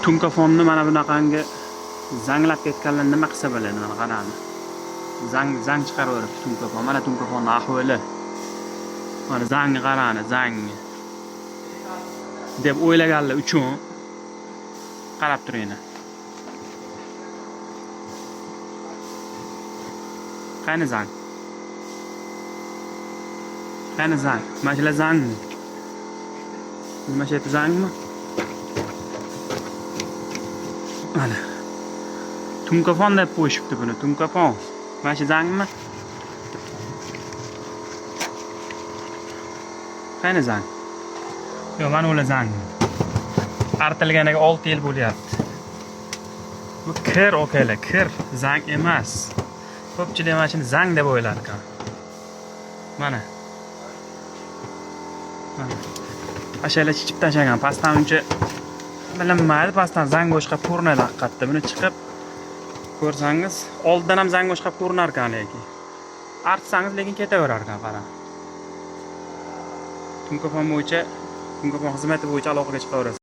Tunkafonni mana bunaqangi zanglab ketganlar nima qilsa bo'ladi, mana qarani. Zang zang chiqaraveribdi tunkafon. Mana tunkafonni ahvoli. Mana zangi qarani, zangi. Deb o'ylaganlar uchun qarab turinglar. Qani zang? Qani zang? Mana shular zangmi? Mana shu yerda zangmi? Mana. Tunkafon deb qo'yishibdi buni, tunkafon. Mana shu zangmi? Qani zang? Yo'q, mana ular zang. Artilganiga 6 yil bo'lyapti. Bu kir okalar, kir, zang emas. Ko'pchilik mana shuni zang deb o'ylar ekan. Mana. Mana. Ashalar chichib tashlagan, pastdan uncha bilinmaydi, pastdan zang o'xshab ko'rinadi haqiqatda. Buni chiqib ko'rsangiz, oldindan ham zang o'xshab ko'rinar ekan lekin. Artsangiz lekin ketaverar ekan, qarang. Tunkafon bo'yicha, Tunkafon xizmati bo'yicha aloqaga chiqaverasiz.